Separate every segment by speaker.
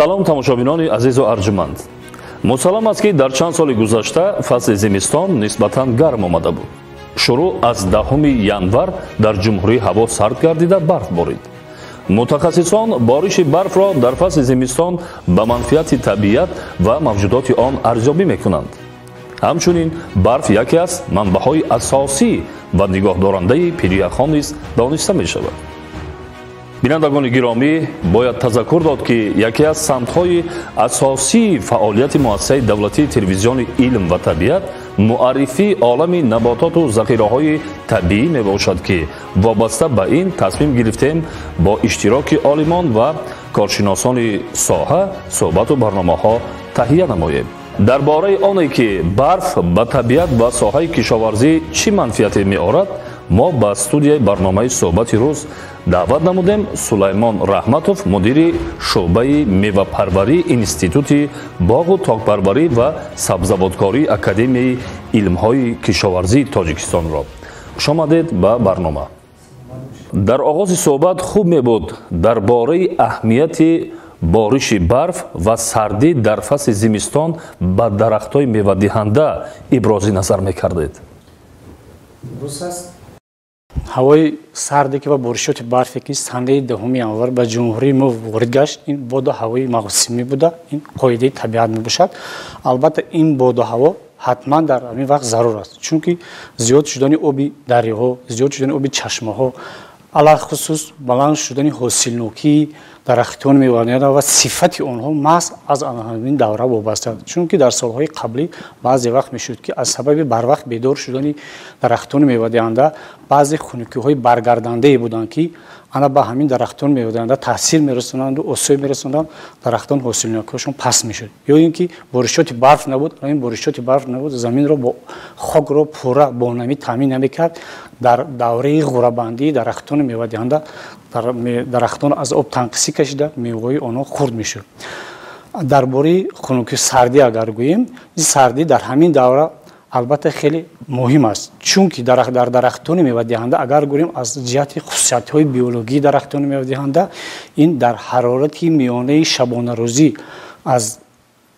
Speaker 1: Салом, тамошобинони азизу арҷуманд. Мусаллам аст, ки дар чанд соли гузашта фасли зимистон нисбатан гарм омада буд. Шурӯъ аз 10 январ дар ҷумҳурӣ ҳаво сард гардида, барф борид. Мутахассисон бориши барфро дар фасли зимистон ба манфиати табиат ва мавҷудоти он арзёбӣ мекунанд. Ҳамчунин барф яке аз манбаъҳои асосӣ ва нигоҳдорандаи пиряхҳо низ дониста мешавад. Бинандагони гиромӣ, бояд тазаккур дод, ки яке аз самтҳои асосии фаъолияти муассисаи давлатии телевизиони «Илм ва табиат» муаррифии олами набототу захираҳои табиӣ мебошад, ки вобаста ба ин тасмим гирифтем бо иштироки олимон ва коршиносони соҳа суҳбату барномаҳо таҳия намоем. Дар бораи оне ки барф ба табиат ва соҳаи кишоварзӣ чӣ манфиате меорад, мо ба студияи барномаи «Суҳбати рӯз» даъват намудем Сулаймон Раҳматов, мудири шӯъбаи мевапарварии Институти боғу токпарварӣ ва сабзавоткории Академияи илмҳои кишоварзии Тоҷикистонро. Хушомадед ба барнома. Дар оғози суҳбат хуб мебуд дар бораи аҳамияти бориши барф ва сардӣ дар фасли зимистон ба дарахтҳои мевадиҳанда ибрози назар мекардед.
Speaker 2: Дуруст аст. Ҳавои сарде ки ва боришоти барфе, ки санаи 10 январ ба ҷумҳурии мо ворид гашт, ин боду ҳавои мавсимӣ буда, ин қоидаи табиат мебошад. Албатта, ин боду ҳаво ҳатман дар ҳамин вақт зарур аст, чунки зиёд шудани оби дарёҳо, зиёд шудани оби чашмаҳо, алалхусус баланд шудани ҳосилнокии дарахтони мевадиҳанда ва сифати онҳо маҳз аз ҳамин давра вобаста аст. Чунки дар солҳои қаблӣ баъзе вақт мешуд, ки аз сабаби барвақт бедор шудани дарахтони мевадиҳанда баъзе хунукиҳои баргардандае буданд, ки ана ба ҳамин дарахтони мевадиҳанда таъсир мерасонанду осеб мерасонанд, дарахтон ҳосилнокиҳошон паст мешуд. Ё ин ки боришоти барф набуд, ин боришоти барф набуд, заминро бо хокро пурра бо намӣ таъмин намекард. Дар давраи ғӯрабандии дарахтони мевадиҳанда дарахтон аз об танқисӣ кашида, меваҳои онҳо хурд мешуд. Дар бораи хунуки сардӣ агар гӯем, ин сардӣ дар ҳамин давра албатта хеле муҳим аст, чунки дар дарахтони мевадиҳанда агар гӯем, аз ҷиҳати хусусиятҳои биологии дарахтони мевадиҳанда, ин дар ҳарорати миёнаи шабонарӯзӣ аз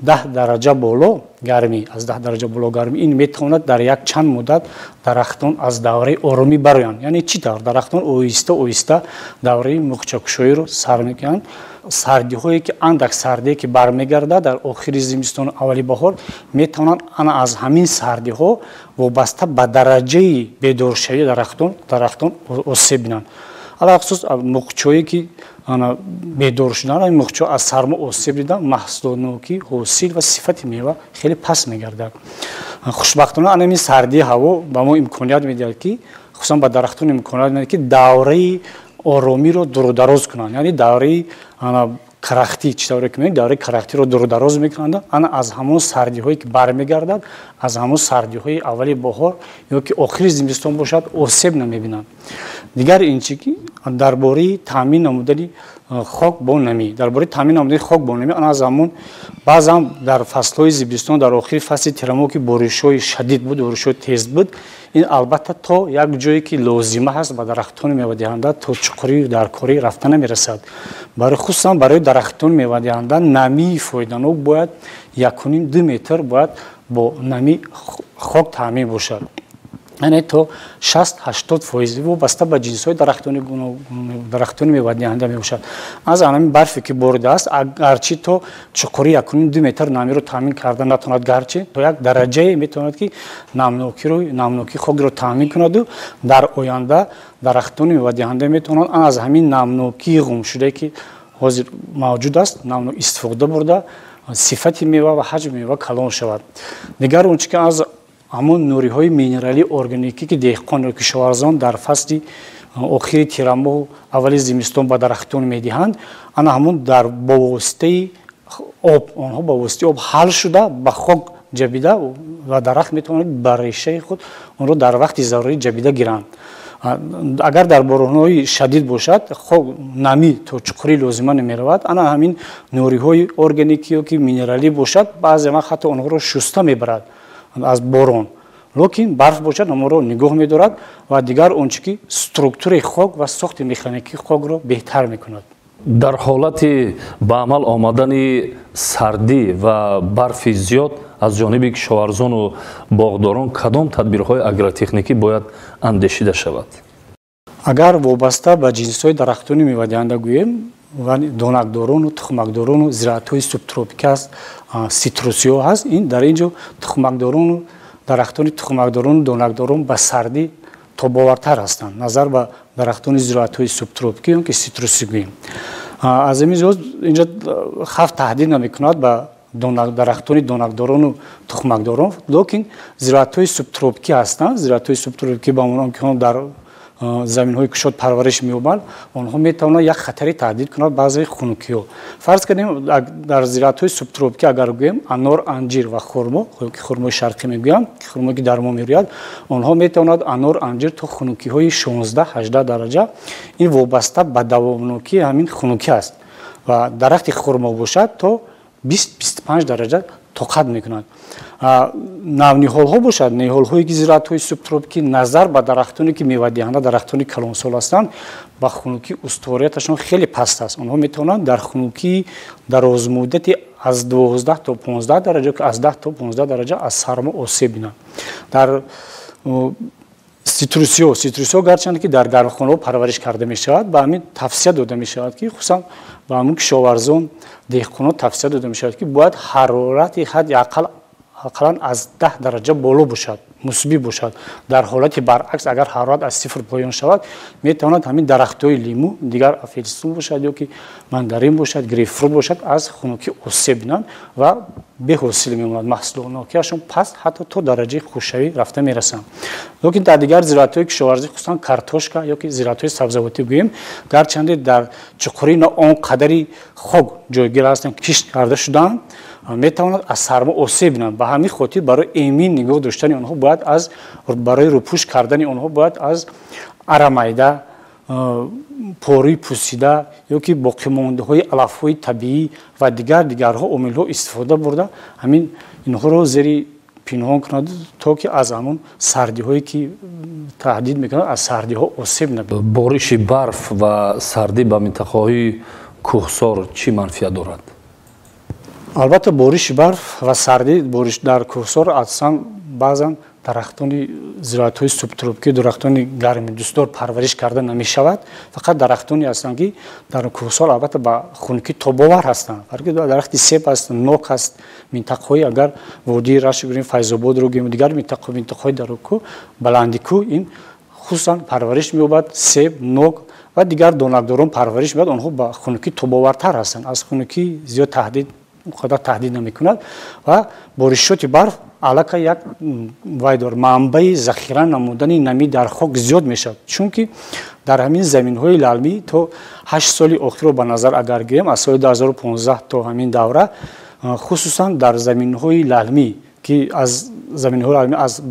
Speaker 2: 10 дараҷа боло гармӣ, аз 10 дараҷа боло гармӣ, ин метавонад дар як чанд муддат дарахтон аз давраи оромӣ бароянд. Яъне чӣ тавр дарахтон оҳиста оҳиста давраи муғчакушоиро сар мекунанд. Сардиҳое ки, андак сардие ки бармегардад дар охири зимистону аввали баҳор, метавонанд ана аз ҳамин сардиҳо вобаста ба дараҷаи бедоршавии дарахтон дарахтон осеб бинанд. Алалхусус муғчое ки бедор шуданд, ин муғчо аз сармо осеб дида, маҳсулотнокӣ, ҳосил ва сифати мева хеле паст мегардад. Хушбахтона, ана ҳамин сардии ҳаво ба мо имконият медиҳад, ки хусусан ба дарахтон имконият медиҳад, ки давраи оромиро дурудароз кунанд, яъне давраи карахтӣ, чӣ тавре ки мегӯем, давраи карахтиро дурудароз мекунанд. Ана аз ҳамон сардиҳое ки бармегардад, аз ҳамон сардиҳои аввали баҳор ё ки охири зимистон бошад, осеб намебинанд. Дигар ин чи ки дар бораи таъмин намудани хок бо намӣ, дар бораи таъмин намудани хок бо намӣ, ана аз ҳамон баъзан дар фаслҳои зимистон, дар охири фасли тирамоҳ, ки боришҳои шадид буд, боришҳои тез буд, ин албатта то як ҷое ки лозима ҳаст ба дарахтони мевадиҳанда то чуқурии даркорӣ рафта намерасад. Барои хусусан барои дарахтони мевадиҳанда намии фоиданок бояд 1,5-2 метр бояд бо намӣ хок таъмин бошад, яъне то 60-80% вобаста ба ҷинсҳои дарахтони мевадиҳанда мебошад. Аз ҳамин барфе ки боридааст, гарчи то чуқурии 1,5-2 метр намиро таъмин карда натавонад, гарчи то як дараҷае метавонад, ки намнокии хокро таъмин кунаду дар оянда дарахтони мевадиҳанда метавонанд аз ҳамин намнокии ғумшудае, ки ҳозир мавҷуд аст, намнок истифода бурда, сифати мева ва ҳаҷми мева калон шавад. Дигар он чи ки аз ҳамон нуриҳои минералии органикӣ, ки деҳқон ё кишоварзон дар фасли охири тирамоҳу аввали зимистон ба дарахтон медиҳанд, ана ҳамон дар бо воситаи об, онҳо ба воситаи об ҳал шуда, ба хок ҷабида ва дарахт метавонад ба решаи худ онро дар вақти зарурӣ ҷабида гиранд. Агар дар боронҳои шадид бошад, хок намӣ то чуқурӣ лозима намеравад. Ана ҳамин нуриҳои органикӣ ё ки минералӣ бошад, баъзе вақт ҳатто онҳоро шуста мебарад аз борон, лекин барф бошад, онро нигоҳ медорад ва дигар он чи ки структураи хок ва сохти механикии хокро беҳтар мекунад.
Speaker 1: Дар ҳолати ба амал омадани сардӣ ва барфи зиёд аз ҷониби кишоварзону боғдорон кадом тадбирҳои агротехникӣ бояд андешида шавад?
Speaker 2: Агар вобаста ба ҷинсҳои дарахтони мевадиҳанда гӯем, донакдорону тухмакдорону зираатҳои субтропикӣ аст, ситрусиҳо ҳаст. Ин дар ин ҷо тухмакдорону дарахтони тухмакдорону донакдорон ба сардӣ тобовартар ҳастанд назар ба дарахтони зироатҳои субтропикӣ ё ки ситрусӣ гӯем. Аз ҳамин лиҳоз инҷо хавф таҳдид намекунад ба дарахтони донакдорону тухмакдорон, лекин зироатҳои субтропикӣ ҳастанд. Зироатҳои субтропикӣ ба монанди ки дар заминҳои кушод парвариш меёбанд, онҳо метавонанд як хатари таҳдид кунанд баъзеи хунукиҳо. Фарз кардем, дар зироатҳои субтропикӣ агар гӯем, анор, анҷир ва хурмо, ки хурмои шарқӣ мегӯянд, хурмое ки дар мо мерӯяд, онҳо метавонад анор, анҷир то хунукиҳои 16-18 дараҷа, ин вобаста ба давомнокии ҳамин хунукӣ аст, ва дарахти хурмо бошад то 20-25 дараҷа тоқат мекунад. Навниҳолҳо бошад, ниҳолҳое ки зироатҳои субтропикӣ назар ба дарахтоне ки мевадиҳанда, дарахтони калонсол ҳастанд, ба хунукӣ устуворияташон хеле паст аст. Онҳо метавонанд дар хунукии дарозмуддати аз 12 то 15 дараҷа, аз 10 то 15 дараҷа аз сармо осеб бинанд. Дар ситрусиҳо гарчанде ки дар гармхонаҳо парвариш карда мешавад, ба ҳамин тавсия дода мешавад, ки хусусан ба ҳамун кишоварзон, деҳқонон тавсия дода мешавад, ки бояд ҳарорати ҳадди ақаллан аз 10 дараҷа боло бошад, мусбӣ бошад. Дар ҳолати баръакс, агар ҳарорат аз сифр поён шавад, метавонад ҳамин дарахтҳои лимӯ, дигар апелсин бошад ё ки мандарин бошад, грейпфрут бошад, аз хунукӣ осеб бинанд ва беҳосил мемонад. Маҳсулнокиашон паст ҳатто то дараҷаи хушкшавӣ рафта мерасанд. Лекин дар дигар зироатҳои кишоварзӣ, хусусан картошка ё ки зироатҳои сабзавотӣ гӯем, гарчанде дар чуқурӣ на он қадари хок ҷойгир ҳастанд, кишт карда шудаанд, метавонад аз сармо осеб бинанд. Ба ҳамин хотир барои эмин нигоҳ доштани онҳо бояд аз барои рӯпӯш кардани онҳо бояд аз арамайда, пории пусида ё ки боқимондаҳои алафҳои табиӣ ва дигарҳо омилҳо истифода бурда, ҳамин инҳоро зери пинҳон кунад, то ки аз ҳамон сардиҳое ки таҳдид мекунад, аз сардиҳо осеб набинад.
Speaker 1: Бориши барф ва сардӣ ба минтақаҳои кӯҳсор чӣ манфиат дорад?
Speaker 2: Албатта, бориши барф ва сардӣ бориш дар кӯҳсор асосан баъзан дарахтони зироатҳои субтропикӣ, дарахтони гармидӯстдор парвариш карда намешавад. Фақат дарахтоне ҳастанд, ки дар кӯҳсор албатта ба хунукӣ тобовар ҳастанд. Фарқи дарахти себ аст, нок аст. Минтақаҳои агар водии Рашт гирем, Файзободро гирем, дигар минтақаҳои дар кӯҳ, баландикӯҳ, ин хусусан парвариш меёбад себ, нок ва дигар донакдорон парвариш меёбад. Онҳо ба хунукӣ тобовартар ҳастанд, аз хунукӣ зиёд таҳдид қадар таҳдид намекунад. Ва боришоти барф аллакай як вай дор, манбаи захира намудани намӣ дар хок зиёд мешавад, чунки дар ҳамин заминҳои лалмӣ то 8 соли охирро ба назар агар гирем, аз соли 2015 то ҳамин давра, хусусан дар заминҳои лалмӣ, ки аз заминҳои лалмӣ аз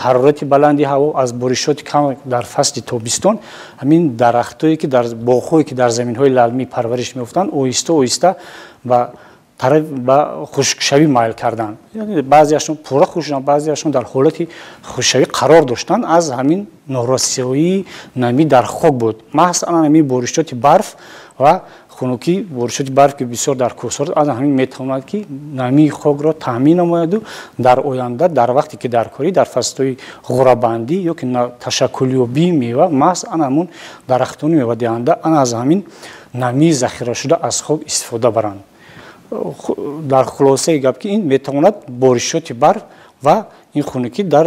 Speaker 2: ҳарорати баланди ҳаво, аз боришоти кам дар фасли тобистон, ҳамин дарахтое ки дар боғҳое ки дар заминҳои лалмӣ парвариш меёфтанд, оҳиста оҳиста ба ба хушкшавӣ майл карданд. Баъзеашон пурра хушк шуданд, баъзеашон дар ҳолати хушкшавӣ қарор доштанд. Аз ҳамин норасоии намӣ дар хок буд. Маҳз ана ҳамин боришоти барф ва хунукӣ, боришоти барф ки бисёр дар кӯҳсор, аз ҳамин метавонад ки намии хокро таъмин намояду дар оянда, дар вақте ки дар корӣ, дар фаслҳои ғурабандӣ ё ки ташаккулёбии мева, маҳз ана ҳамун дарахтони мевадиҳанда ана аз ҳамин намии захирашуда аз хок истифода баранд. Дар хулосаи гап, ки ин метавонад боришоти барф ва ин хунукӣ дар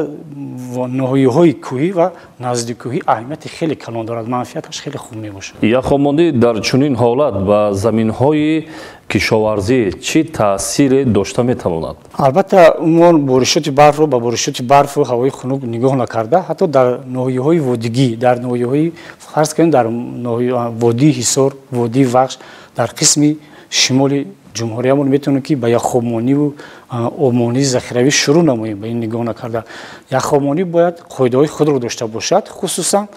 Speaker 2: ноҳияҳои кӯҳӣ ва наздиккӯҳӣ аҳамияти хеле калон дорад, манфиаташ хеле хуб мебошад.
Speaker 1: Яхомондӣ дар чунин ҳолат ба заминҳои кишоварзӣ чӣ таъсире дошта метавонад?
Speaker 2: Албатта, мо боришоти барфро ба боришоти барфу ҳавои хунук нигоҳ накарда, ҳатто дар ноҳияҳои водигӣ, дар ноҳияҳои, фарз кунем, дар водии Ҳисор, водии Вахш, дар қисми шимоли ҷумҳуриямон метавонем, ки ба яхобмониву обмонии захиравӣ шурӯъ намоем. Ба ин нигоҳ накарда, яхобмонӣ бояд қоидаҳои худро дошта бошад. Хусусан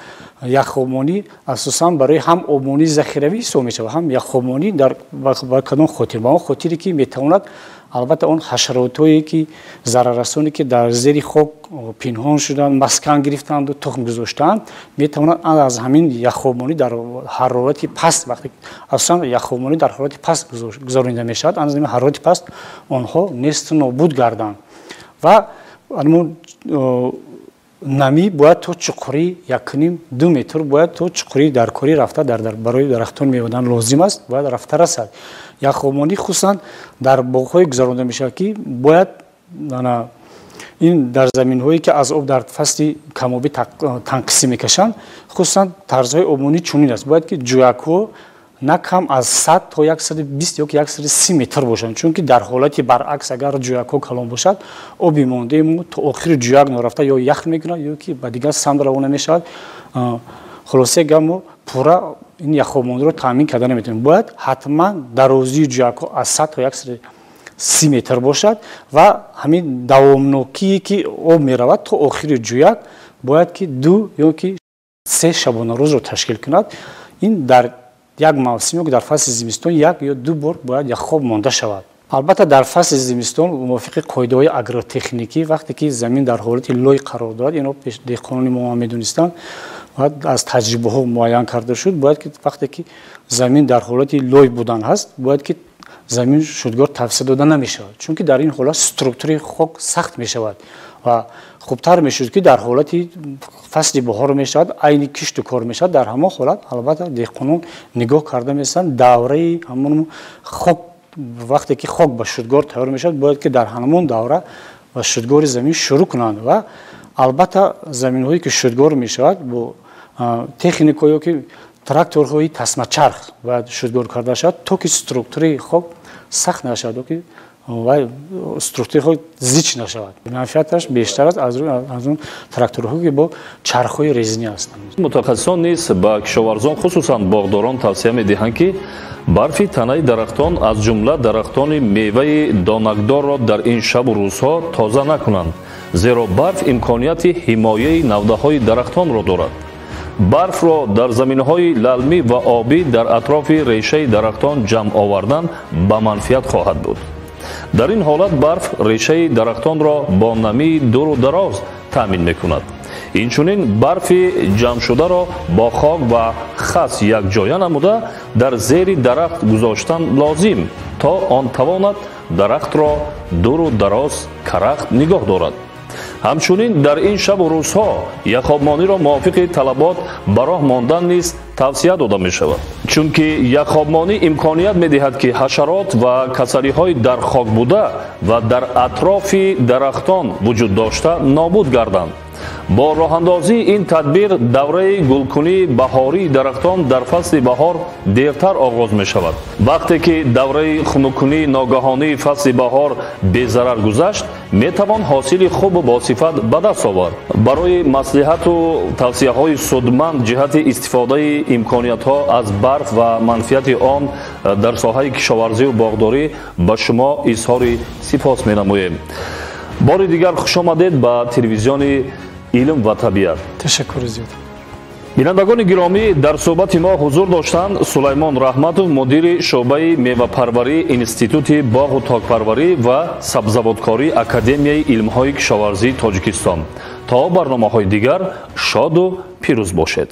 Speaker 2: яхобмонӣ асосан барои ҳам обмонии захиравӣ ҳисоб мешавад, ҳам яхобмонӣ дар ба кадом хотир? Ба он хотире ки метавонад албатта он ҳашаротҳое ки зараррасоне ки дар зери хок пинҳон шуданд, маскан гирифтанду тухм гузоштаанд, метавонанд аз ҳамин яхобмонӣ дар ҳарорати паст, вақте асосан яхобмонӣ дар ҳарорати паст гузаронида мешавад, аз ҳамин ҳарорати паст онҳо несту нобуд гарданд. Ва намӣ бояд то чуқурии 1,5-2 метр бояд то чуқурии даркорӣ рафта дар барои дарахтон мевадан лозим аст, бояд рафта расад. Яхобмонӣ хусусан дар боғҳое гузаронида мешавад, ки бояд ин дар заминҳое ки аз об дар фасли камобӣ танқисӣ мекашанд, хусусан тарзҳои обмонӣ чунин аст: бояд ки ҷӯякҳо на кам аз 100 то 120 ё 130 метр бошанд, чунки дар ҳолати баръакс агар ҷӯякҳо калон бошад, оби мондаи мо то охири ҷӯяк норафта ё ях мекунад, ё ки ба дигар самт равона мешавад. Хулосаи гап, мо пурра ин яхобмониро таъмин карда наметавонем. Бояд ҳатман дарозии ҷӯякҳо аз 100 то 130 метр бошад ва ҳамин давомнокие ки об меравад то охири ҷӯяк бояд ки 2 ё ки 3 шабонарӯзро ташкил кунад. Ин дар як мавсим ё дар фасли зимистон 1 ё 2 бор бояд яхоб монда шавад. Албатта дар фасли зимистон мувофиқи қоидаҳои агротехникӣ вақте ки замин дар ҳолати лой қарор дорад, инро деҳқонони мо ҳам медонистанд ва аз таҷрибаҳо муайян карда шуд, бояд ки вақте ки замин дар ҳолати лой будан ҳаст, бояд ки замин шудгор тавсия дода намешавад, чунки дар ин ҳолат структураи хок сахт мешавад ва хубтар мешуд ки дар ҳолати фасли баҳор мешавад, айни кишту кор мешавад. Дар ҳамон ҳолат албатта деҳқонон нигоҳ карда месанд давраи ҳамон хок, вақте ки хок ба шудгор тайёр мешавад, бояд ки дар ҳамон давра ба шудгори замин шурӯъ кунанд. Ва албатта заминҳое ки шудгор мешавад бо техникаҳое ки тракторҳои тасмачарх бояд шудгор карда шавад, то ки структураи хок сахт нашавад, ки ва структураи хок зич нашавад. Манфиаташ бештар аст аз он тракторҳое ки бо чархҳои резинӣ ҳастанд.
Speaker 1: Мутахассисон низ ба кишоварзон, хусусан боғдорон тавсия медиҳанд, ки барфи танаи дарахтон, аз ҷумла дарахтони меваи донакдорро дар ин шабу рӯзҳо тоза накунанд, зеро барф имконияти ҳимояи навдаҳои дарахтонро дорад. Барфро дар заминҳои лалмӣ ва обӣ дар атрофи решаи дарахтон ҷамъ овардан ба манфиат хоҳад буд. Дар ин ҳолат барф решаи дарахтонро бо намии дуру дароз таъмин мекунад. Инчунин барфи ҷамъшударо бо хок ва хас якҷоя намуда дар зери дарахт гузоштан лозим, то он тавонад дарахтро дуру дароз карахт нигоҳ дорад. Ҳамчунин дар ин шабу рӯзҳо яхобмониро мувофиқи талабот ба роҳ мондан низ тавсия дода мешавад, чунки яхобмонӣ имконият медиҳад, ки ҳашарот ва касалиҳои дар хок буда ва дар атрофи дарахтон вуҷуд дошта нобуд гарданд. Бо роҳандозии ин тадбир давраи гулкунии баҳории дарахтон дар фасли баҳор дертар оғоз мешавад. Вақте ки давраи хунуккунии ногаҳонии фасли баҳор безарар гузашт, метавон ҳосили хубу босифат ба даст овард. Барои маслиҳату тавсияҳои судманд ҷиҳати истифодаи имкониятҳо аз барф ва манфиати он дар соҳаи кишоварзию боғдорӣ ба шумо изҳори сипос менамоем. Бори дигар хушомадед ба телевизиони илм ва табиат.
Speaker 2: Ташаккури зиёд.
Speaker 1: Бинандагони гиромӣ, дар суҳбати мо ҳузур доштанд Сулаймон Раҳматов, мудири шӯъбаи мевапарварии Институти боғу токпарварӣ ва сабзавоткории Академияи илмҳои кишоварзии Тоҷикистон. То барномаҳои дигар шоду пирӯз бошед.